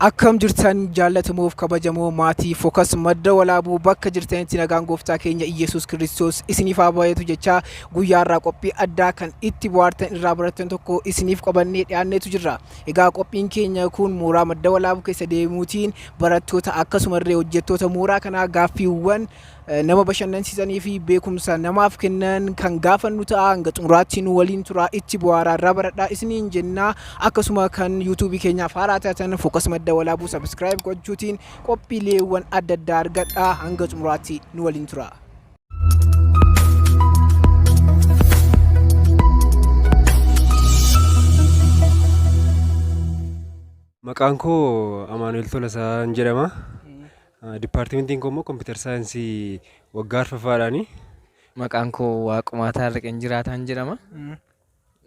Akkam jirtan jaallatamoof kabajamoo maatii Focus Madda Walaabuu, bakka jirtanitti nagaan gooftaa keenya Iyyasuus Kiristoos isiniif haa baay'atu jechaa, guyyaa irraa qophii addaa kan itti bohaartan, irraa barattan tokko isiniif qabannee dhiyaanneetu jirra. Egaa qophiin keenya kun mooraa Madda Walaabuu keessa deemuutiin barattoota akkasumallee hojjettoota mooraa kanaa gaaffiiwwan nama bashannansiisanii fi beekumsa namaaf kennan kan gaafannu ta'a. Hanga xumuraatti nu waliin tura, itti bohaaraa, irraa baradhaa isiniin jennaa. Akkasuma kan yuutuubii keenyaaf haaraa taatan Focus Madda Walaabuu subscribe gochuutiin qophiileewwan adda addaa argadhaa. Hanga xumuraatti nu waliin tura. Maqaan koo Amaanu'el Tolasaan jedhama. Dipaartimentiin koo immoo kompiitar saayinsii waggaa arfaffaadhaani. Maqaan koo Waaqumaa Taarriqeen Jiraataan jedhama.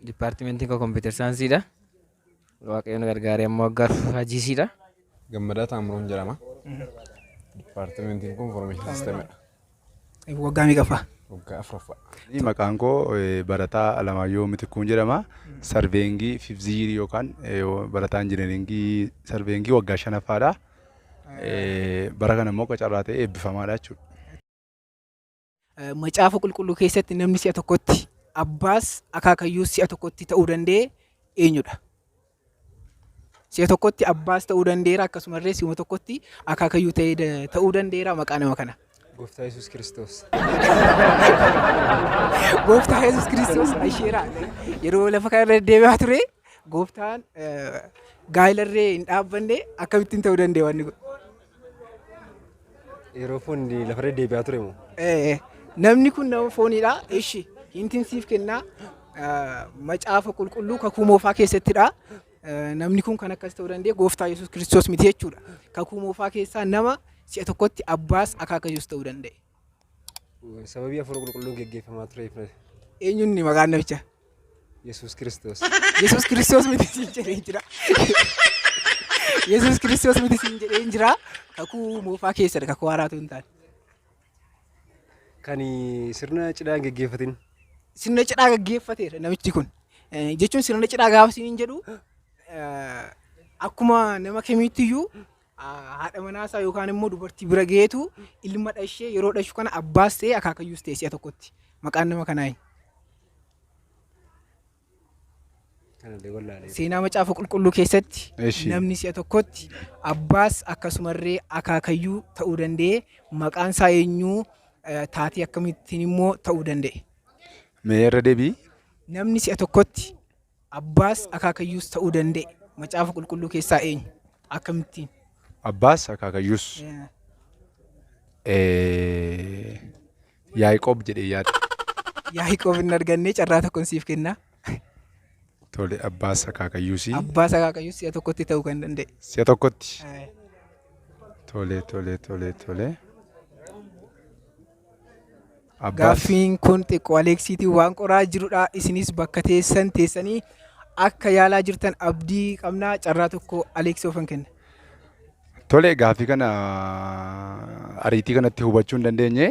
Dipaartimentiin koo kompiitar saayinsiidha. Waaqayyo nu gargaaree ammoo waggaa arfaffaa GCdha. Gammadaa Taammiruun jedhama. Dipaartimentiin kun information systemidha. Waggaa meeqaffaa? Waggaa afuraffaa. Maqaan koo barataa Alamaayyoo Mitikkuun jedhama. Surveying fifth year yookaan barataa injineringii surveying waggaa shanaffaadha. Bara kana immoo qacarraa ta'ee eebbifamaadha jechuudha. Macaafa Qulqulluu keessatti namni si'a tokkotti abbaas akaakayyuus si'a tokkotti ta'uu danda'e eenyudha? Si'a tokkotti abbaas ta'uu danda'eera, akkasumallee si'uma tokkotti akaakayyuu ta'uu danda'eera. Maqaa nama kana. Gooftaa Yesuus Kiristoos. Gooftaa Yesuus Kiristoos isheera yeroo lafa kana irra deebi'aa ture gooftaan gaa'ilarree hin dhaabbanne, akkamittiin ta'uu danda'e wanni kun? Yeroo foon lafarra deebi'aa ture moo? Namni kun nama fooniidha. Ishi hintiin siif kennaa, Macaafa Qulqulluu Kakuu Moofaa keessattidha. Namni kun kan akkas ta'uu danda'e gooftaa Yesuus Kiristoos miti jechuudha. Kakuu Moofaa keessaa nama si'a tokkotti abbaas akaakayyuus ta'uu danda'e. Sababii Hafuura Qulqulluun geggeeffamaa tureef. Eenyuun maqaan namichaa? Yesuus Kiristoos. Yesuus Kiristoos miti siin jedhee jira. Yesuus Kiristoos miti siin jedhee jira. Kakuu Moofaa keessadha, kakuu haaraatu hin taane. Kan sirna cidhaa hin geggeeffatin. Sirna cidhaa gaggeeffateera namichi kun. Jechuun sirna cidhaa gaafa siin jedhu, akkuma nama kamiittiyyuu haadha manaasaa yookaan immoo dubartii bira geetu ilma dhashee, yeroo dhashu kana abbaas ta'e akaakayyuus ta'e si'a tokkotti. Maqaan nama kanaa eenyu? Kanallee wallaalee. Seenaa Macaafa Qulqulluu keessatti Eshi. namni si'a tokkotti abbaas akkasumarree akaakayyuu ta'uu danda'e maqaan isaa eenyu, taatee akkamittiin immoo ta'uu danda'e? Mee irra deebii. Namni si'a tokkotti abbaas akaakayyuus ta'uu danda'e Macaafa Qulqulluu keessaa eenyu? Akkamittiin? Abbaas akaakayyuus. Yaaqoob jedhee yaada. Yaaqoob hin arganne, carraa tokkoon siif kenna. Tole, abbaas akaakayyuusii. Abbaas akaakayyuus si'a tokkotti ta'uu kan danda'e. Si'a tokkotti. Tole, tole, tole, tole. Abbaas. Gaaffiin kun xiqqoo Aleeksiitiin waan qoraa jirudha. Isinis bakka teessan teessanii akka yaalaa jirtan abdii qabnaa. Carraa tokko Aleeksii ofan kenna. Tole, gaaffii kana ariitii kanatti hubachuu hin dandeenye,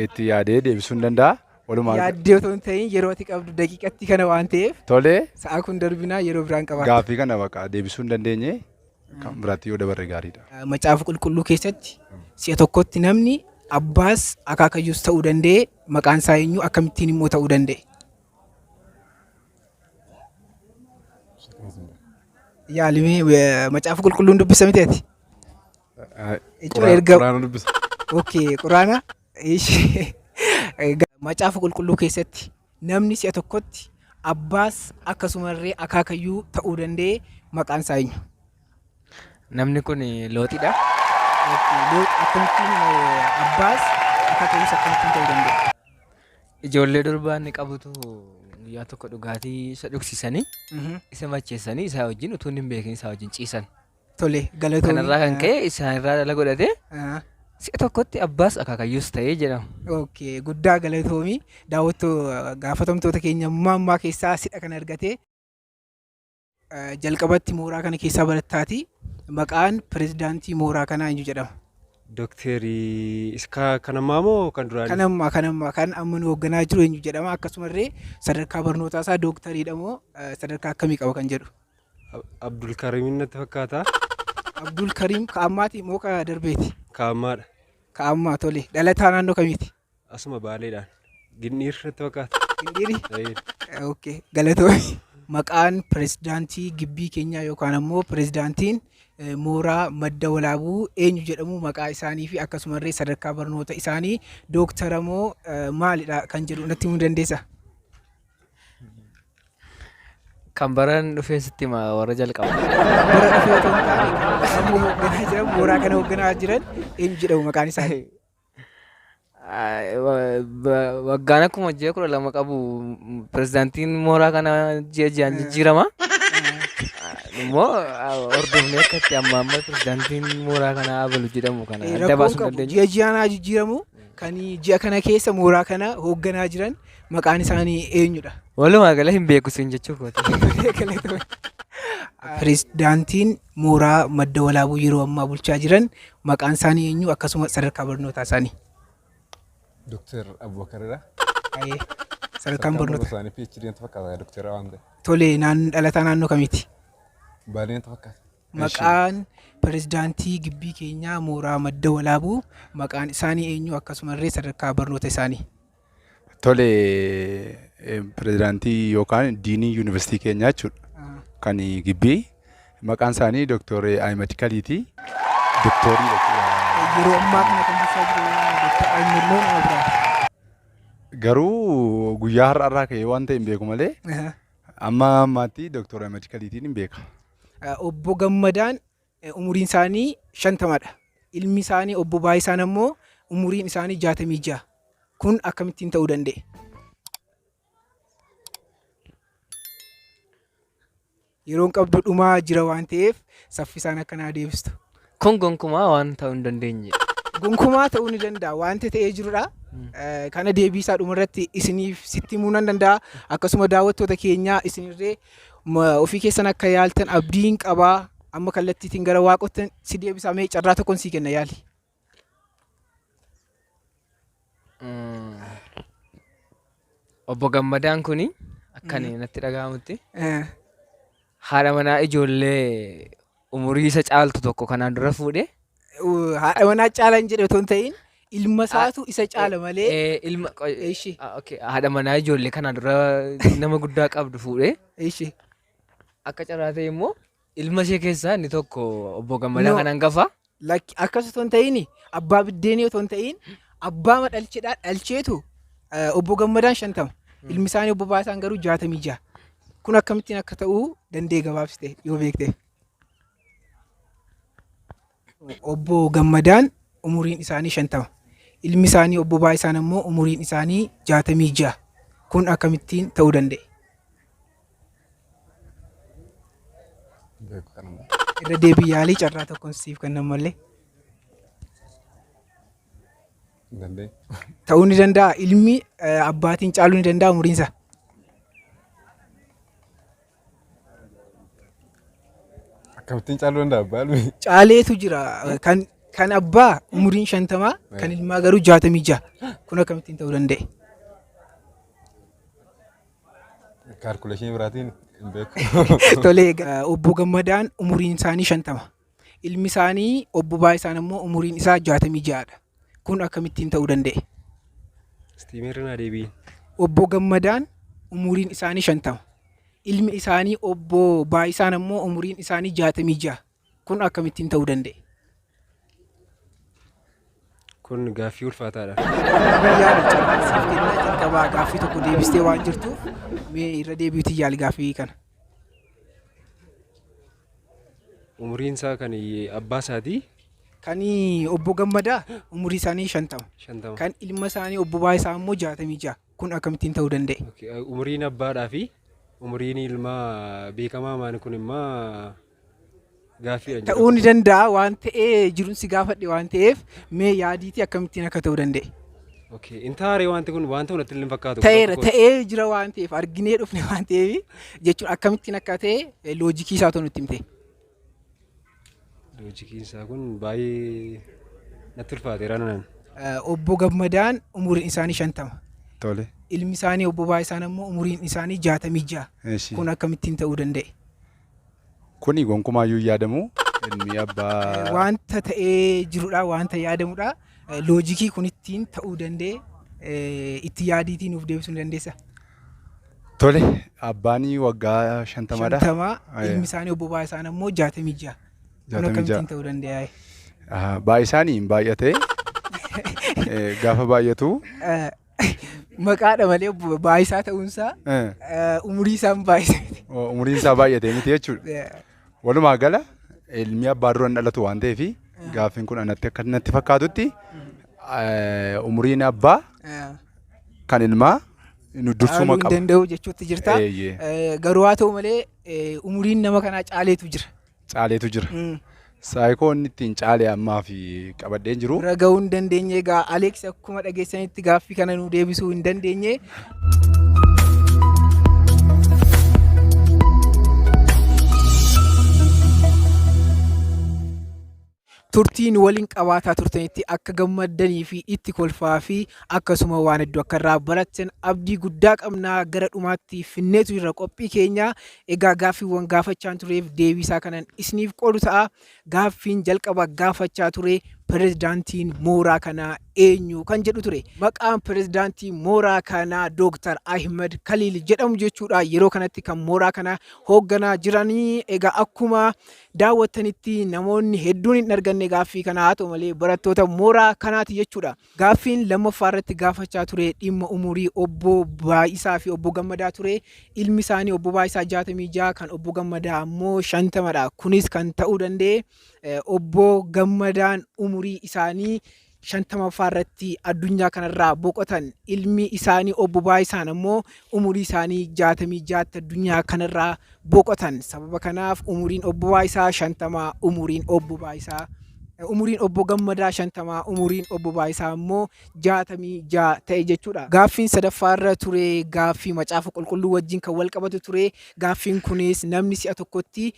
itti yaadee deebisuu hin danda'a. Walumaa Yaaddee otoo hin ta'in, yeroo ati qabdu daqiiqatti kana waan ta'eef Tole, sa'a kun darbinaa, yeroo biraan qabaata. Gaaffii kana baqa deebisuu hin dandeenye, kan biraatti yoo dabarre gaariidha. Macaafa Qulqulluu keessatti si'a tokkotti namni abbaas akaakayyuus ta'uu danda'e maqaan isaa eenyu, akkamittiin immoo ta'uu danda'e? Yaalimee, Macaafa Qulqulluun dubbisa miti ati? Jechuun Quraana dubbisa. Okay, Quraana. Ishi. Macaafa Qulqulluu keessatti namni si'a tokkotti abbaas akkasumallee akaakayyuu ta'uu danda'e maqaan isaa eenyu? Namni kun Looxidha. Okay, Loox akkamittiin abbaas akaakayyuus akkamittiin ta'uu danda'e? Ijoollee durbaa inni qabutu guyyaa tokko dhugaatii isa dhugsiisanii, isa macheessanii, isaa wajjin utuu inni hin beekin isaa wajjin ciisan. Tole, galatoomi. Kanarraa kan ka'e isaan irraa dhala godhatee si'a tokkotti abbaas akaakayyuus ta'ee jedhama. Okay, guddaa galatoomi. Daawwattoo gaafatamtoota keenya ammaa ammaa keessaa sidha kan argate. Jalqabatti mooraa kana keessaa barattaati. Maqaan pirezidaantii mooraa kanaa eenyu jedhama? Dookterii kan ammaa moo kan duraanii? Kan ammaa, kan ammaa, kan amma nu hoogganaa jiru eenyu jedhama? Akkasumallee sadarkaa barnootaa isaa dooktariidha moo sadarkaa akkamii qaba kan jedhu? Abdulkariimiin natti fakkaata. Abdul Kariim ka ammaati moo ka darbeeti? Ka ammaadha. Ka ammaa tole. Dhalataa naannoo kamiiti? Asuma Baaleedhaan. Ginniir natti fakkaata. Gindiiri? Eeyyee. Okay, galatoomi. Maqaan pirezidaantii gibbii keenyaa yookaan ammoo pirezidaantiin mooraa Madda Walaabuu eenyu jedhamu, maqaa isaanii fi akkasumallee sadarkaa barnoota isaanii, dooktara moo maalidha kan jedhu natti himuu dandeessaa? Kan baran dhufee sitti hima, warra jalqaba. Bara dhufee otoo hin taane, kan amma hoogganaa jiran, mooraa kana hoogganaa jiran eenyu jedhamu maqaan isaanii? Waggaan akkuma ji'a 12 qabu pirezidaantiin mooraa kana ji'a ji'aan jijjiirama. Immoo hordofnee akka itti amma amma pirezidaantiin mooraa kanaa abalu jedhamu kana adda Rakkoon baasuu hin qabu dandeenyu. Ji'a ji'aan haa jijjiiramu, kan ji'a kana keessa mooraa kana hoogganaa jiran maqaan isaanii eenyudha? Walumaa gala hin beeku siin jechuu kooti. Pirezidaantiin mooraa Madda Walaabuu yeroo ammaa bulchaa jiran maqaan isaanii eenyu, akkasuma sadarkaa barnootaa isaanii? Dooktar Abubakaridha. Ayee. Sadarkaan barnoota. Isaanii PhD natti fakkaata, doktara waan ta'e. Tole, dhalataa naannoo kamiiti? Baalee natti fakkaata. Maqaan pirezidaantii gibbii keenyaa mooraa Madda Walaabuu maqaan isaanii eenyu, akkasumallee sadarkaa barnoota isaanii? Tole, pirezidaantii yookaan diinii yuunivarsiitii keenyaa jechuudha. Kan gibbii maqaan isaanii Dooktor Ahimad Kaliiti. Dooktorii jechuudha. Yeroo ammaa kana kan bulchaa jiru Dooktar Ahimad moo nama biraati? Garuu guyyaa har'aarraa ka'ee waan ta'e hin beeku malee amma ammaatti Dooktor Ahimad Kaliitiin hin beeka. Obbo Gammadaan umuriin isaanii 50dha. Ilmi isaanii obbo Baayisaan ammoo umuriin isaanii 66. Kun akkamittiin ta'uu danda'e? Yeroon qabdu dhumaa jira waan ta'eef saffisaan akkanaa deebistu. Kun gonkumaa waan ta'uu hin dandeenye. Gonkumaa ta'uu ni danda'a. Wanti ta'ee jirudha. Kana deebii isaa dhumarratti isiniif sitti himuu nan danda'a. Akkasuma daawwattoota keenyaa isinirree ofii keessan akka yaaltan abdiin qabaa. Amma kallattiitiin gara Waaqotti si deebisaa, mee carraa tokkoon sii kenna, yaali. Obbo Gammadaan kuni akka ani natti dhaga'amutti haadha manaa ijoollee umurii isa caaltu tokko kanaan dura fuudhe. Haadha manaa caalan jedhe otoo hin ta'in, ilma isaatu isa caala malee. Ilma Ishi. Okay, haadha manaa ijoollee kanaan dura nama guddaa qabdu fuudhe. Ishi. Akka carraa ta'e immoo ilma ishee keessaa inni tokko obbo Gammadaa No. kan hangafa. Lakki, akkas otoo hin ta'in, abbaa biddeenii otoo hin ta'in, abbaa madhalchedha dhalcheetu obbo Gammadaan 50. Ilmi isaanii obbo Baasaan garuu 66. Kun akkamittiin akka ta'uu danda'e gabaabsite yoo beekte. Obbo Gammadaan umuriin isaanii 50. Ilmi isaanii obbo Baayisaan ammoo umuriin isaanii 66. Kun akkamittiin ta'uu danda'e? Beeku kanammoo. Irra deebii yaalii, carraa tokkoon siif kennan malee. Hin dandeenye. Ta'uu ni danda'a. Ilmi abbaatiin caaluu ni danda'a umuriinsa. Akkamittiin caaluu danda'a abbaa ilmi? Caaleetu jira. Kan abbaa umuriin 50, kan ilmaa garuu 66. Kun akkamittiin ta'uu danda'e? Calculation biraatiin hin beeku. Tolee, obbo Gammadaan umuriin isaanii 50. Ilmi isaanii obbo Baayisaan immoo umuriin isaa 66dha. Kun akkamittiin ta'uu danda'e? Istiimeerri naa deebiin. Obbo Gammadaan umuriin isaanii 50. Ilmi isaanii obbo Baayisaan ammoo umuriin isaanii 66. Kun akkamittiin ta'uu danda'e? Kun gaaffii ulfaataadha. Yaada carraa siif kennaa, jalqabaa gaaffii tokko deebistee waan jirtuuf mee irra deebiitii yaali gaaffii kana. Umuriin isaa kan abbaa isaatii Kan obbo Gammadaa umurii isaanii 50. 50. Kan ilma isaanii obbo Baayisaa immoo 66. Kun akkamittiin ta'uu danda'e? Okay, umuriin abbaadhaa fi umuriin ilmaa beekamaa maani, kun immoo gaaffiidha jedhu. Ta'uu ni danda'a, waan ta'ee jiruun si gaafadhe waan ta'eef mee yaadiitii akkamittiin akka ta'uu danda'e? Okay, in taaree wanti kun waan ta'u natti illee hin fakkaatu. Ta'eera, ta'ee jira waan ta'eef, arginee dhufne waan ta'eef jechuun, akkamittiin akka ta'e loojikii isaa otoo nutti himte. Loojikiin isaa kun baay'ee natti ulfaateera nanan. Obbo Gammadaan umuriin isaanii 50. Tole. Ilmi isaanii obbo Baayisaan ammoo umuriin isaanii 66. Eshi. Kun akkamittiin ta'uu danda'e? Kuni gonkumaayyuu hin yaadamu. Ilmi abbaa Wanta ta'ee jirudha, wanta yaadamudha. Loojikii kun ittiin ta'uu danda'e itti yaadiitii nuuf deebisuu ni dandeessa. Tole, abbaan waggaa 50dha. 50, ilmi isaanii obbo Baay'isaan ammoo 66. Kun 66. akkamittiin ta'uu danda'a? Baay'isaanii hin baay'ate. Gaafa baay'atu Maqaadha malee obbo Baay'isaa ta'uunsaa umurii isaan baay'ise miti. Umuriin isaa baay'ate miti jechuudha. Walumaa gala ilmi abbaa dura hin dhalatu waan ta'eef gaaffiin kun anatti akka natti fakkaatutti umuriin abbaa kan ilmaa nu dursuma Caaluu hin qaba. danda'u jechuutti jirta. Eeyyee. Garuu haa ta'u malee umuriin nama kanaa caaleetu jira. Caaleetu jira. Saayikoo inni ittiin caale ammaa fi qabadheen jiru. Bira gahuu hin dandeenye. Egaa Aleeks akkuma dhageessanitti gaaffii kana nu deebisuu hin dandeenye. Turtii nu waliin qabaataa turtanitti akka gammaddanii fi itti kolfaa fi akkasuma waan hedduu akka irraa barattan abdii guddaa qabna. Gara dhumaatti finneetu jirra qophii keenya. Egaa gaaffiiwwan gaafachaan tureef deebiisaa kanan isiniif qoodu ta'a. Gaaffiin jalqaba gaafachaa ture pirezidaantiin mooraa kanaa eenyu kan jedhu ture. Maqaan pirezidaantii mooraa kanaa Dooktar Ahimad Kaliil jedhamu jechuudha. Yeroo kanatti kan mooraa kana hoogganaa jiranii. Egaa akkuma daawwattanitti namoonni hedduun hin arganne gaaffii kana, haa ta'u malee barattoota mooraa kanaati jechuudha. Gaaffiin lammaffaa irratti gaafachaa ture dhimma umurii obbo Baay'isaa fi obbo Gammadaa ture. Ilmi isaanii obbo Baay'isaa 66, kan obbo Gammadaa ammoo 50dha. Kunis kan ta'uu danda'e obbo Gammadaan umurii isaanii 50ffaa irratti addunyaa kanarraa boqotan. Ilmi isaanii obbo Baay'isaan ammoo umurii isaanii 66tti addunyaa kanarraa boqotan. Sababa kanaaf umuriin obbo Baay'isaa 50, umuriin obbo Baay'isaa umuriin obbo Gammadaa 50, umuriin obbo Baay'isaa ammoo 66 ta'e jechuudha. Gaaffiin sadaffaa irra ture gaaffii macaafa qulqulluu wajjin kan wal qabatu ture. Gaaffiin kunis namni si'a tokkotti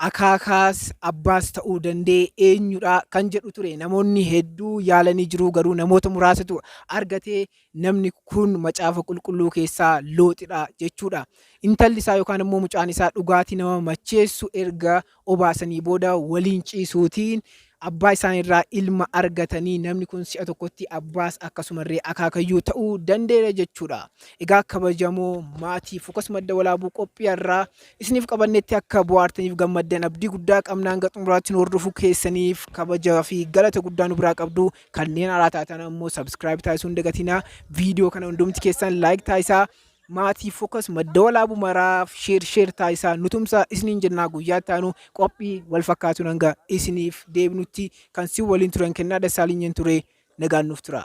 akaakaas abbaas ta'uu danda'e eenyudha kan jedhu ture. Namoonni hedduu yaalanii jiru, garuu namoota muraasatu argate. Namni kun macaafa qulqulluu keessaa Looxidha jechuudha. Intalli isaa yookaan immoo mucaan isaa dhugaatii nama macheessu erga obaasanii booda waliin ciisuutiin abbaa isaaniirraa ilma argatanii, namni kun si'a tokkotti abbaas akkasumarree akaakayyuu ta'uu danda'eera jechuudha. Egaa kabajamoo maatii Focus Madda Walaabuu, qophii har'aa isiniif qabannetti akka bohaartaniif gammaddan abdii guddaa qabnaan. Hanga xumuraatti nu hordofuu keessaniif kabajaa fi galata guddaa nu biraa qabdu. Kanneen haaraa taatan ammoo subscribe taasisuu hin dagatinaa. Viidiyoo kana hundumti keessan like taasisaa. Maatii Focus Madda Walaabuu maraaf share share taasisaa nu tumsa isiniin jennaa. Guyyaa itti aanu qophii wal fakkaatuun hanga isiniif deebinutti kan si waliin turan Kennaa Dassaalinyiin ture. Nagaan nuuf tura.